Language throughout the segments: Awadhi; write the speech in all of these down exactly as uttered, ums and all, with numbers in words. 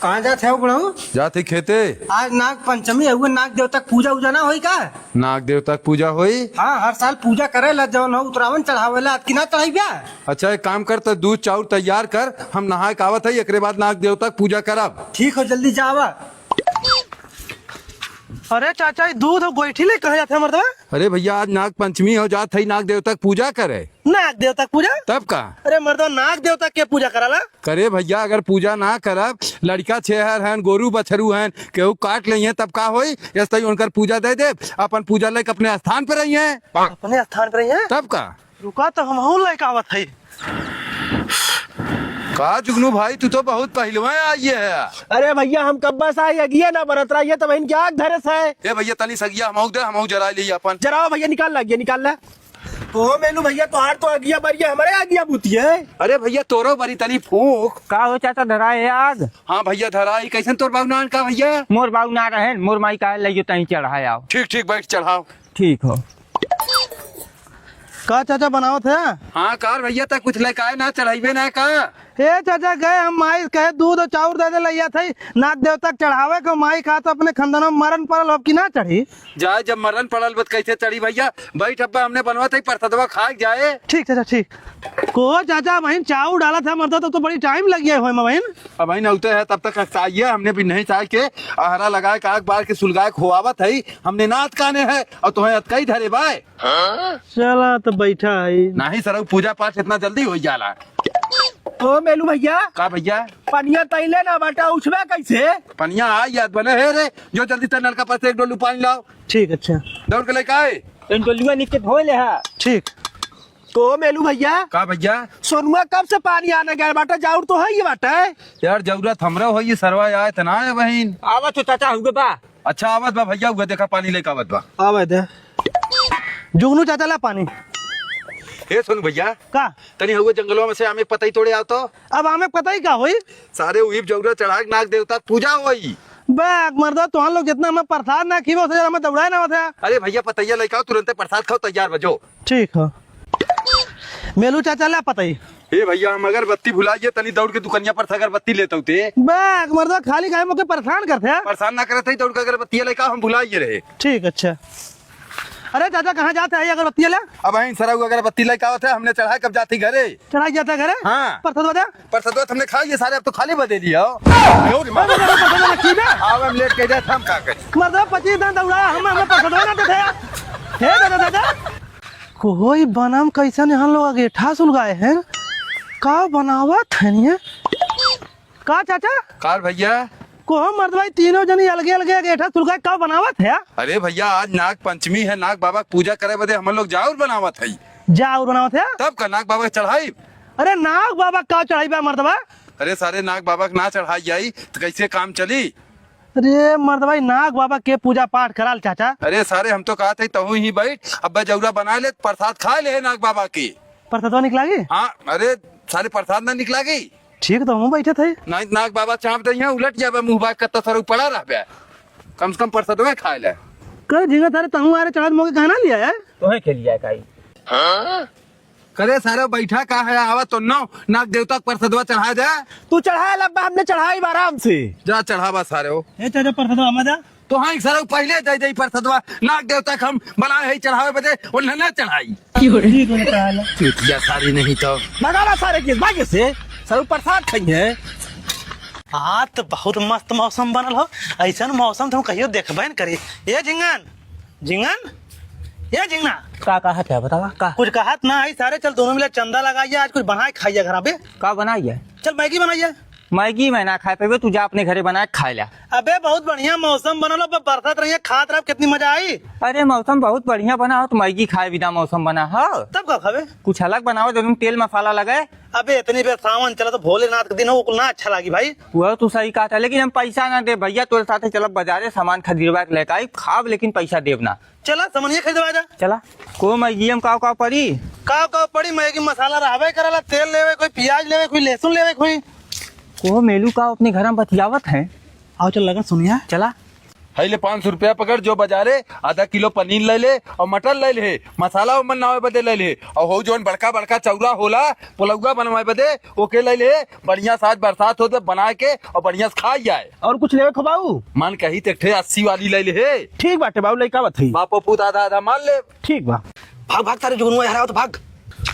कहाँ जात है बुढ़ऊ? जात ही खेते। आज नाग पंचमी है, नाग देवता के पूजा उजा ना होई का? नाग देवता के पूजा होई? हाँ, हर साल पूजा करे ला, जौन हो उतरावन चढ़ावे ला, आज की ना चढ़ाई बा? अच्छा, एक काम कर, त दूध चाउर तैयार कर, हम नहाए के आवत है, एकरे बाद नाग देवता के पूजा करब। ठीक हो, जल्दी जावा। अरे चाचा, ई दूध हो गोइठी ले कहाँ जात है मर्दवा? अरे भैया, आज नाग पंचमी हो, जात है नाग देवता के पूजा करे। नाग देवता के पूजा? तब का? अरे मर्दवा, नाग देवता के पूजा कराला? करे भैया, अगर पूजा ना करब, लड़िका छेहर हन, गोरू बछरू हन, केहू काट लेइहें, तब का होई? यस तई उनकर पूजा दे देब, अपन पूजा लेके अपने स्थान पे रहिहें। अपने स्थान पे रहिहें? तब का? रुका, तो हमहू लेके आवत हई। का जुगनू भाई, तू तो बहुत पहिलवा आइए है। अरे भैया, हम कब्बा से आई, अगिया ना बरत रही है, तब इनके आग धरे से। ए भैया, तनी सगिया हमहू दे, हमहू जरा ली अपन। जराओ भैया, निकाल ला, अगिया निकाल ला। तो मेलू भैया, तोहार तो अगिया बरिया, हमारे अगिया बुती है। अरे भैया, तोरो बरी तनी फूंक। का हो चाचा, धराए है आग? हाँ भैया, धराई। कैसन तोर बाबू नान का भैया? मोर बाबू ना रहेन, मोर माई का लइयो तहीं चढ़ाए आओ। ठीक, ठीक, बैठ चढ़ाओ। ठीक हो। का चाचा बनावत है? हाँ, कार भैया, तक कुछ लेके आए ना, चढ़ाइबे ना का? ए चाचा, गए हम माई कहे दूध और चाउर दे दे लइया थे, नाग देवता के चढ़ावे को। माई कहा तो अपने खंदनवा में मरन पड़ल, अब की ना चढ़ी। जाए, जब मरन पड़ल बत कैसे चढ़ी भैया? बैठ अब्बा, हमने बनवा थे प्रसादवा खाए जाए। ठीक चाचा, ठीक। को चाचा, बहिन चाउर डाला था मरता तो, तो बड़ी टाइम लग गया होए में बहिन। अब बहिन औते है, तब तक अकसाइए, हमने भी नहीं चाह के अहरा लगाए के आग बार के सुलगाए खोआवत है, हमने नात काने है और तुम्हें अतकई धरे बाय। चला तो बैठा है। नाही सरऊ, पूजा पाठ इतना जल्दी हो जाला। ओ मेलू भैया। का भैया? पनिया तैले ना बाटा, उछबे कैसे? पनिया आ याद बने है रे, जो जल्दी ते नलका पर से एक डोलू पानी लाओ। ठीक, अच्छा। दौड़ के लेके आए। इन डोलुआ निके धोए ले हा। ठीक। तो मेलू भैया। का भैया? सोनुआ कब से पानी आने गए बाटा, जाउर तो है ये बाटा। यार जरूरत हमरा हो, ये सरवा आए त ना आए बहिन। आवा तो चाचा हुए बा। अच्छा, आवत बा भैया, हुआ देखा पानी लेके आवत बा। आवे दे। जुगनू चाचा ला पानी। हे सोनू भैया। का? तनी हुए जंगलवा में से आमे के पतई तोड़े आओ तो। अब आमे के पतई का होई? सारे उहीब जौरा चढ़ा के नाग देवता के पूजा होई। बे मर्दा, तोहन लोग जितना हमें प्रसाद ना खीबो, से हमें दौड़ाए ना होता। अरे भैया, पतैया लेके आओ, तुरंते प्रसाद खाओ, तैयार बजो। ठीक हो। मेलू चाचा ला पतई। ए भैया, हम अगरबत्ती भुलाइए, तनी दौड़ के दुकनिया पर से अगरबत्ती लेत होते। बे मर्दा, खाली काहे मोके परेशान करते हैं? परेशान ना करत है, दौड़ के अगरबत्ती लेके आओ, हम भुलाइए रहे। ठीक, अच्छा। अरे चाचा, कहाँ जाते हैं अगरबत्ती ले? अब यहीं सरऊ अगरबत्ती लेके आवत है, हमने चढ़ा कब जाती घरे। चढ़ाई जाता घरे? हाँ। प्रसाद बजा। प्रसाद तो हमने खा लिए सारे, अब तो खाली बदे लिया। अरे, अरे, अरे, अरे, अरे, की बे? आओ, हम लेट के जाए, हम का करी? मर्दा, पच्चीस दिन दौड़ा, हम, हमें प्रसाद ना देते हैं। हे दादा, दादा। कोई बनम कैसन यहाँ लोग अगेठा सुलगाए हैं? का बनावत हैं ये? का चाचा? कार भैया? को मर्द भाई तीनों जनी अलगे अलगे अगेठा सुलगाए का बनावत है? अरे भैया, आज नाग पंचमी है, नाग बाबा के पूजा करे बदे हम लोग जाउर बनावत है। जाउर बनावत है? तब का नाग बाबा के चढ़ाई। अरे नाग बाबा का चढ़ाई बा मर्दवा? अरे सारे नाग बाबा के ना चढ़ाई जाई तो कैसे काम चली? अरे मर्दवा, नाग बाबा के पूजा पाठ कराल चाचा। अरे सारे हम तो कहत है तहू ही बैठ, अब्बा जौरा बना ले, प्रसाद खा ले नाग बाबा के। प्रसादवा निकला गई? हाँ, अरे सारे प्रसाद ना निकला गई। ठीक तो हम बैठे थे। नहीं, नाग बाबा चाप दे यहाँ, उलट जाबे, मुँह बाग कत्ता सरऊ पड़ा रहबे। कम से कम प्रसादवे खाए ले। कर झिंगा थारे तहूँ आरे चढ़ात मोके कहना लिया है? तोहे के लिया काई? हाँ? करे सारे बैठा का है, आवा तो नौ नाग देवता के प्रसादवा चढ़ा दे। तू चढ़ा लब्बा, हमने चढ़ाई बा आराम से। जा चढ़ावा सारे हो। ए चाचा, प्रसादवा हमें दे। तो हाँ, एक सारे पहले दे दे प्रसादवा, नाग देवता के हम बनाए है चढ़ावे बदे, उन्हें ना चढ़ाई। ठीक हो, चढ़ा ला। चूतिया सारी नहीं तो। भगावा सारे के, भागे से, सब प्रसाद खाई है। आज तो बहुत मस्त मौसम बनल हो, ऐसन मौसम तो हम कहियो देखबे न करी। ए झिंगन, झिंगन, ए झिंगना। का कहत है बतावा, का? कुछ कहत ना है सारे, चल दोनों मिले चंदा लगाइए, आज कुछ बनाए खाइए घर पे। का बनाइए? चल मैगी बनाइए। मैगी मैं ना खाए पेबे, तू जा अपने घरे बना के खाए ला। अबे बहुत बढ़िया मौसम बनल हो, ब-, बरसात रही है, खात रहो, कितनी मजा आई। अरे मौसम बहुत बढ़िया बना हो, तो मैगी खाए बिना मौसम बना हो। तब का खाबे? कुछ अलग बनाओ, जो तुम तेल मसाला लगे। अबे इतनी बेर सावन चला तो भोलेनाथ के दिन हो, वो कुल ना अच्छा लागी भाई। वो तू सही कहत है, लेकिन हम पैसा ना दे भैया, तोरे साथे चलब बाजारे, सामान खरीदवा के लेके आई, खाब लेकिन पैसा देब ना। चला, सामानिया खरीदवा जा। चला। को मैगी में काव काव पड़ी? काव काव पड़ी, मैगी मसाला रहबे करला, तेल लेवे कोई, प्याज लेवे कोई, लहसुन लेवे कोई। को मेलू का अपने घर में बतियावत है? आओ चल लगा सुनिया। चला। है ले पाँच सौ रुपया पकड़, जो बजारे आधा किलो पनीर ले ले और मटर ले ले, मसाला ओमन नावे बदे ले ले, और हो जौन बड़का बड़का चौरा होला पोलौगा बनवाए बदे, ओके ले ले। बढ़िया साज बरसात होते बना के और बढ़िया से खाई जाए। और कुछ लेवे को बाऊ? मन कही तो एक ठे अस्सी वाली ले ले। ठीक बाटे बाऊ, लइका बत हई। बापो पूत आधा आधा मान ले। ठीक बा। भाग, भाग, सारे जुगनुआ यहाँ आओ तो भाग।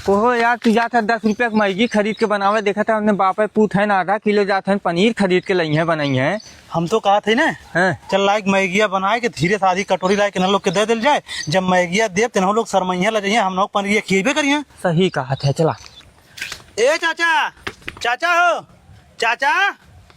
ओहो यार, तू जात है दस रुपया के मैगी खरीद के बनावे, देखा था हमने बापे पूत है ना, आधा किलो जात है पनीर खरीद के लई है, बनाई है। हम तो कहा थे ना, हैं? चल लाइक मैगिया बनाए के धीरे से आधी कटोरी लाए के न लोग के दे दिल जाए। जब मैगिया देब, तेन लोग शरमैया लजइया, हम लोग पनीरिया खिएबे करिए। सही कहा थे, चला। ए चाचा, चाचा हो, चाचा।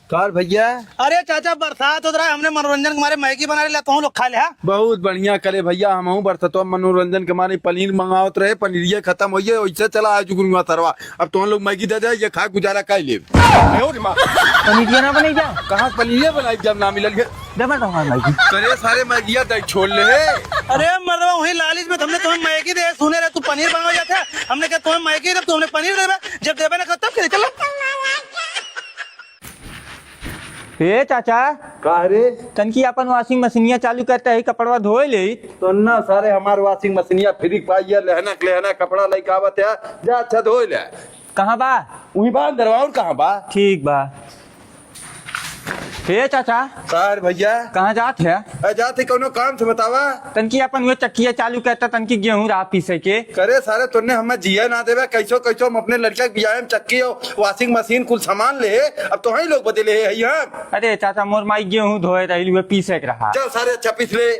कार भैया। अरे चाचा, बरसात होत रहा, हमने मनोरंजन के मारे मैगी बना ले, तुम लोग खा ले, हाँ? बहुत बढ़िया करे भैया, हमहू बरसतवा मनोरंजन के मारे पनीर मंगावत रहे, पनीरिया खत्म होइए, वैसे चला आज गुरुआ सरवा। अब तुम लोग मैगी दे दे, ये खा गुजारा कर ले। पनीरिया ना बनाई जा। कहाँ पनीरिया बनाई जब ना मिलल है? दे मैं तो हमार मैगी। करे सारे मैगिया दे छोड़ ले है। अरे मर्दवा, वही लालिच में हमने तुम्हें मैगी दे, सुने रहे तू पनीर मंगावे जाते, हमने कहा तुम्हें मैगी दे, तू हमने पनीर देबे, जब देबे ना तब खेले चलो। ए चाचा। का रे? तनकी अपन washing मशीनिया चालू करते ही कपड़वा धोए ले। तो ना सारे हमार washing मशीनिया फ्री पाइया, लहना के लहना कपड़ा लेके आवत है, जा अच्छा धोए ले। कहाँ बा? उही बा अंदरवा, और कहाँ बा? ठीक बा। ए चाचा। का रे भैया? कहाँ जात है? ए, जात है कौनो काम से बतावा। तनकी अपन वो चक्किया चालू करता, तनकी गेहूं रहा पीसे के। करे सारे, तोने हमें जिया ना देवे, कैसो कैसो हम अपने लड़का के बियाह में चक्की और washing मशीन कुल सामान ले, अब तो ही लोग बदले है हम। अरे चाचा, मोर माई गेहूं धोए रही, वे पीसे के रहा। चल सारे, अच्छा पीस ले।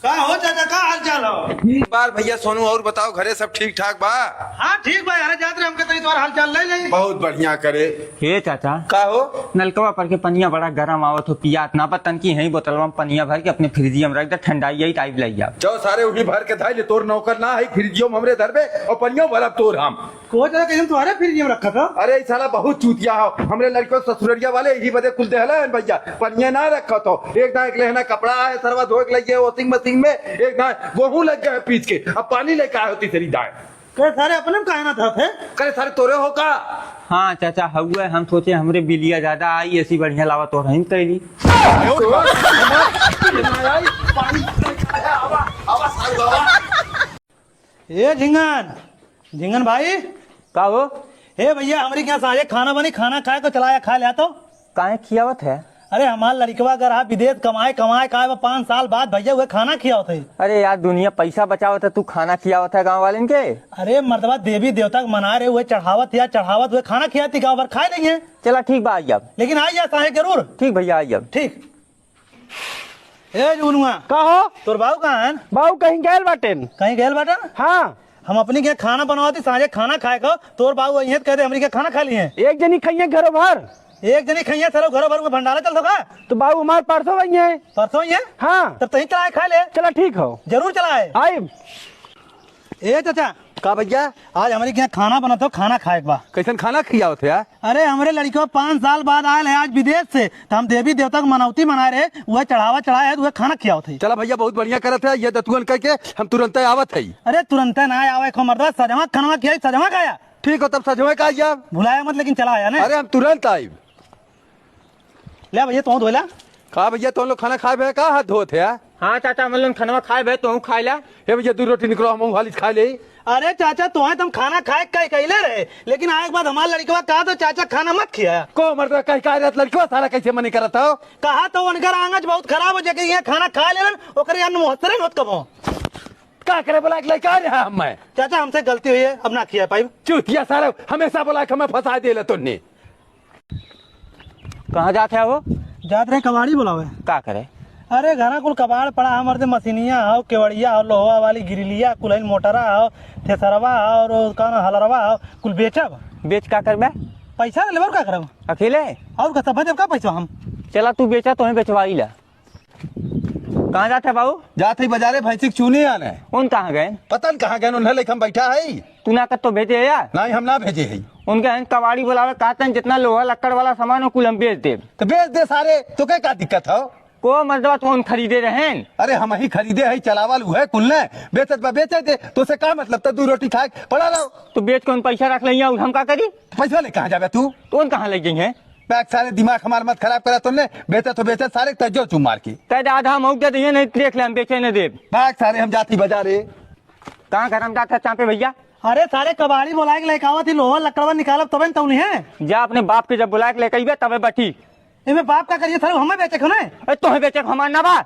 का हो चाचा, का हाल चाल हो? ठीक बार भैया सोनू, और बताओ, घरे सब ठीक ठाक बा? हाँ ठीक बा, अरे जात रहे हमके तनी तोर हाल चाल ले ले। बहुत बढ़िया करे। हे चाचा। का हो? नलकवा पर के पनिया बड़ा गरम आवत हो, पियात ना बा, तनकी है बोतलवा में पनिया भर के अपने फ्रिजिया में रख दे, ठंडाई आई टाइप लग जाओ। जाओ सारे उही भर के धाई ले, तोर नौकर ना है, फ्रिजियो में हमरे धरबे और पनियो भरब तोर हम। को जरा कहीं तुम्हारे फ्रिजिया में रखा था? अरे ई साला बहुत चूतिया हो, हमरे लड़को ससुररिया वाले यही बदे कुल देहला है भैया, पनिया ना रखा तो एक ना एक लेहना कपड़ा आए सरवा धोए के लगे washing मशीन में, एक ना गेहूं लग गए पीस के, अब पानी लेके आए होती तेरी दाएं। करे सारे अपने में काहे ना था थे? करे सारे तोरे हो का? हाँ चाचा, हउए, हम सोचे हमरे बिलिया ज्यादा आई, ऐसी बढ़िया लावा तो रहीम कैली। ए झिंगन, झिंगन भाई। का हो? हे भैया, हमरी क्या साँझे खाना बनी, खाना खाए को चला या खा लिया तो। काहे खियावत है? अरे हमार लड़कवा अगर आप विदेश कमाए, कमाए का आए बा पाँच साल बाद भैया, उहे खाना खियावत है। अरे यार, दुनिया पैसा बचावत है, तू खाना खियावत है गाँव वालेन के? अरे मर्दवा, देवी देवता के मना रहे, उहे चढ़ावत या चढ़ावत, उहे खाना खियाती, गाँव भर खाए नहीं है। चला ठीक बा, आई अब। लेकिन आई जा साहेब जरूर। ठीक भैया, आई अब। ठीक। ए जुगनुआ। का हो? तोर बाऊ कहाँ है? बाऊ कहीं गैल बाटेन। कहीं गैल बाटेन? हाँ। हम अपनी के खाना बनावती, साँझे खाना खाए को, तोर बाऊ अइहें त कह दे, हमरी के खाना खा लिए। एक जनी खइहे घरो भर। एक जनी खइहे, सालो घरो भर में भंडारा चल सका। तो बाऊ हमार परसों अइहे। परसों अइहे? हाँ। तब तहीं चलाए खा ले। चला ठीक हो। जरूर चलाए। आइब। ए चाचा। का भैया? आज हमरी के यहाँ खाना बनत हो, खाना खाए के बा। कैसन खाना खियावत हो यार? अरे हमरे लड़कवा पाँच साल बाद आयल है आज विदेश से, तो हम देवी देवता के मनौती मनाए रहे, उहे चढ़ावा चढ़ाए है, तो उहे खाना खियावत है। चला भैया, बहुत बढ़िया करत है, ये दतुअन कह के हम तुरंते आवत है। अरे तुरंते ना आवे को मर्दवा, सजवा खनवा किया, सजवा खाया। ठीक हो, तब सजवा का आइया। भुलाया मत, लेकिन चला आया ना। अरे हम तुरंत आइब। ले भैया, तू धोला। का भैया, तुम लोग खाना खाए बे का हाथ धोत है? हाँ चाचा, हम लोग खाना खाए बे, तू खाए ला। हे भैया, दू रोटी निकलो, हम हाली खा ले। अरे चाचा, तोहे तो हम खाना खाए कह कहले रहे, लेकिन आए के बाद हमार लड़कवा कहा तो चाचा खाना मत खिया। को मर्दवा कह का रहत लड़कवा साला कैसे मने करत हो? कहा तो उनकर आंगज बहुत खराब हो जाके ये खाना खा लेलन, ओकरे अन्न मोहतरे होत कबो। का करे बोला के लड़का रहा हम मैं? चाचा हमसे गलती हुई है, अब ना खिया पाई। चूतिया सारा हमेशा बोला के हमें फंसा देला तोन्ने। कहाँ जात है वो? जात रहे कबाड़ी बुलावे। का करे? अरे घरा कुल कबाड़ पड़ा है, मर्दे मशीनिया हो, केवड़िया हो, लोहा वाली ग्रिलिया, कुलहिन मोटरा हो, थ्रेसरवा हो, और कौन हलरवा हो, कुल बेचब। बेच का करबे? पैसा लेबर का करब? अकेले? और का सब देब का पैसा हम? चला तू बेचा, तोहे बेचवाई ला। कहाँ जात है बाबू? जात है बाजारे भैंसी के चूनी आने। उन कहाँ गए? पता न कहाँ गए, उन्हें लेके हम बैठा है। तू ना कत्तो भेजे है या? नहीं, हम ना भेजे है। उनके हैं कबाड़ी बुलावे, कहते हैं जितना लोहा लक्कड़ वाला सामान हो कुल हम बेच देब। तो बेच दे सारे, तो के का दिक्कत हो? को मर्दवा तो उन खरीदे रहेन? अरे हम ही खरीदे है, चलावल उहे कुल ने। बेचत बा बेचे दे, तो से का मतलब, तो दू रोटी खाए पड़ा रहो। तो बेच के उन पैसा रख लेंगे और हम का करी? पैसा ले कहाँ जाबे तू? तो उन कहाँ ले जाइए? बैग सारे दिमाग हमार मत खराब करा तुमने, बेचे तो बेचे सारे तज्जो चुमार की। तै आधा मौक दे दिए, नहीं देख ले, हम बेचे नहीं देब। बैग सारे हम जाती बाजारे। कहाँ घर हम जाता चापे भैया? अरे सारे कबाड़ी बोलाए के लेके आवत ही, लोहा लकड़वा निकालब तबे न तौली है। जा अपने बाप के जब बुलाए के लेके अइबे तबे बटी। एमे बाप का करिए सारे, हमें बेचे को नहीं। ए, तोहे बेचे को हमार ना बा।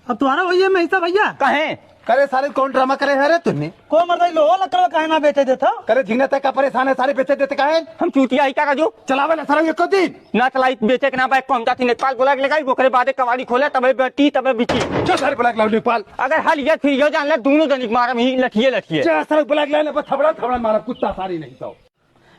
अब तुम्हारा वही है, मैं हिस्सा भैया। कहे? करे सारे कौन ड्रामा करे है रे तुमने? को मर्दा लोहा लकड़वा काहे ना बेचे देता? करे झिंगना तक का परेशान है, सारे बेचे देते काहे? हम चूतिया ही का जो? चलावे ना सारे एको दिन। ना चलाई बेचे के ना बा, कौन जाती नेपाल बुला के लगाई, ओकरे बादे कबाड़ी खोले, तबे बेटी, तबे बिची। चल सारे बुला के लाओ नेपाल। अगर हल ये फिर यो जान ले, दोनों जनी के मारम ही लठिए लठिए। चल सारे बुला के लाओ ना, बस थबड़ा थबड़ा मारब कुत्ता सारी नहीं तो।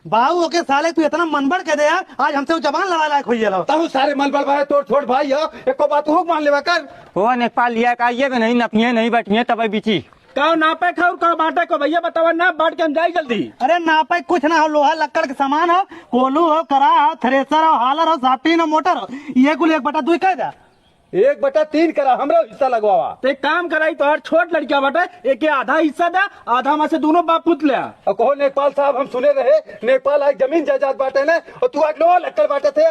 बाऊ ओके साले तू इतना मनबड़ के दे यार, आज हमसे वो जबान लड़ा लायक होई गेलो। तहु सारे मनबड़ भाई तोर छोट भाई हो, एको बात हो मान लेवा कर। वो नेपाल लिया का ये भी नहीं नपिए नहीं बटिए तबे बिची। का नापे खाउर का बाटे को भैया बतावा, नाप बांट के हम जाई जल्दी। अरे नापे कुछ ना हो, लोहा लक्कड़ के सामान हो, कोलू हो, करा हो, थ्रेसर हो, हालर हो, साफ्टीन हो, मोटर हो, ये कुल एक बटा दुई कह जा। एक बटा तीन करा, हमरो हिस्सा लगवावा। ते काम कराई, तोहर छोट लड़किया बाटे, एके आधा हिस्सा दे, आधा में से दोनों बाप पुत ले आ। और कहो नेपाल साहब, हम सुने रहे नेपाल आज जमीन जायदाद बाटे ना, और तू आज लोहा लक्कड़ बाटे थे।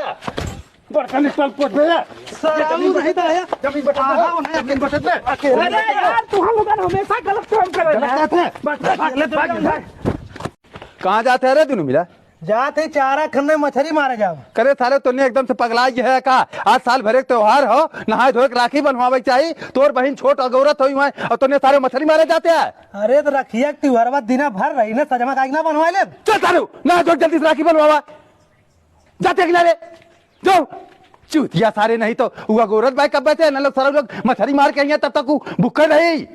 बड़का नेपाल कोट भैया। साहब, जमीन नहीं था, आया। जमीन बटा दे। हाँ, वो नहीं, जमीन बटा दे। अरे यार, तू हम लोग हमेशा गलत काम कर रहे हैं। गलत बात है। बस, बस, बस, बस, बस। कहाँ जाते हैं रे दोनों मिला? जात है चारा खन्ने मछरी मारे जाओ। करे सारे तोने एकदम से पगला गया है का? आज साल भरे के त्योहार हो, नहाए धोए के राखी बनवावे के चाही। तोर बहिन छोट अगौरत होई हुआ और तोने सारे मछरी मारे जाते हैं। अरे तो रखिया के त्योहारवा दिना भर रही ना, सजमा काहे ना बनवा ले। चल सारू, नहा धो के जल्दी से राखी बनवावा। जाते किनारे जाओ। चूतिया सारे नहीं तो वो अगौरत भाई कब बैठे हैं, ना लोग सारे लोग मछरी मार के आई हैं, तब तक वो भूखे रही।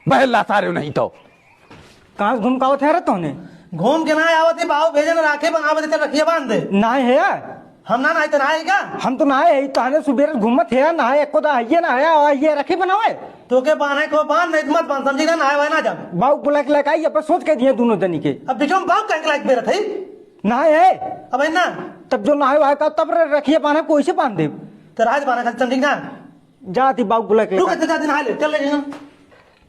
बहला सारे नहीं तो। कहाँ से घूम के आवत है रे तोहने? घूम के ना आवत है, बाऊ भेजन राखे बनावे दे, चल रखिए बांध दे। ना है यार। हम ना, ना है तो ना है का? हम तो ना है, तहने सुबेरे घूमत है, ना है, एको दा है ना है, और ये रखे बनावे। तो के बांधे को बांध, नहीं तो मत बांध, समझी ना, ना है, ना जा। बाऊ बुला के लेके आई, अपन सोच के दिए दोनों जनी के। अब बीच में बाऊ कहे के लायक बेरत है। ना है। अब है ना। तब जो ना है, वह का तब रे रखिए बांधे, कोई से बांध दे। तो राज बांधे खाली, समझी ना। जाती बाऊ बुला के। रुक, अच्छा, जाती नहा ले, चल ले यहाँ।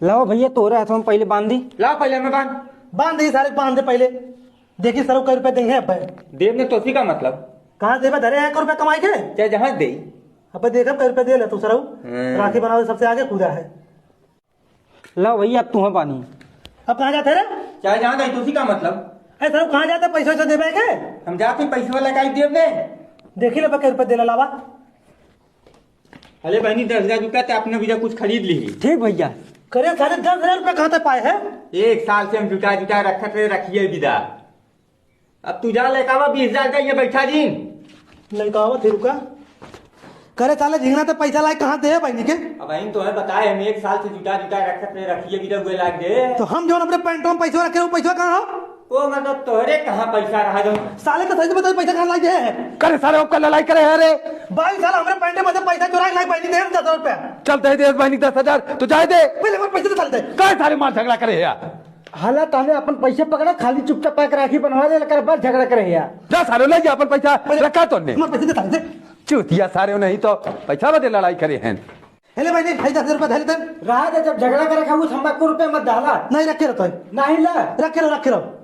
लाओ भैया, तोरे हाथ में पहले बांध दी। ला पहले हमें बांध। बांध दे, सारे बांध दे पहले। देखी सर, कई रुपए देंगे अब। देव ने तोसी का मतलब? कहाँ देवे, धरे है एक रुपया कमाई के? चाहे जहाँ दे। अब देखा कई रुपया दे ले तू सरऊ। हम्म। राखी बनावे सबसे आगे कूदा है। लाओ भैया, अब तुम्हें बांधी। अब कहाँ जाते रे? चाहे जहाँ दे, तोसी का मतलब? अरे सरऊ, कहाँ जाते, पैसा वैसा देवे के? हम जाते पैसा वाला का ही देव ने। देखी ले, कई रुपया दे ले लावा। अरे बहनी, दस हजार रुपया ते अपने बिदा कुछ खरीद ली। ठीक भैया। करे साले, दस हजार रुपया कहाँ से पाए हैं? एक साल से हम जुटा जुटा रखत रहे, रखिए बिदा। अब तू जा लेके आवा बीस हजार, जाइए बैठा जी। लेके आवा थे रुका। करे साले, झिंगना तो पैसा लाए कहाँ दे है बहनी के? अब बहन तो है बताए, हम एक साल से जुटा जुटा रखत रहे, रखिए बिदा हुए लाग दे। तो हम जो अपने पैंटों में पैसा रखे, वो पैसा कहाँ हो? ओ, मतलब, तोहरे कहाँ पैसा रहा जो? साले, तो सही से बताओ, पैसा कहाँ लाए है? करे साले, ओकर लड़ाई करे है रे। भाई, साला, हमरे पैंटे में से पैसा चुरा के लाए, पैंती दे दस रुपया। चल, दे दे बहनी दस हजार, तो जाए दे। पहले हमारे पैसे तो साले दे। काहे सारे मार झगड़ा करे है यार? हाला, ताले अपन पैसे पकड़ा, खाली चुपचाप पाके राखी बनवा ले, लेकर बस झगड़ा करे है यार। जा साले, ले जा अपन पैसा, पहले रखा तो ने। हमारे पैसे दे साले दे। चूतिया सारे नहीं तो पैसा बदे लड़ाई करे हैं। हेले भाई, नहीं, भाई, दस हजार रुपया धैले तन। रहा दे, जब झगड़ा करे खाऊ, तंबाकू रुपया मत डाला। नहीं, रखे रहता है। नहीं ला। रखे रहो, रखे रहो।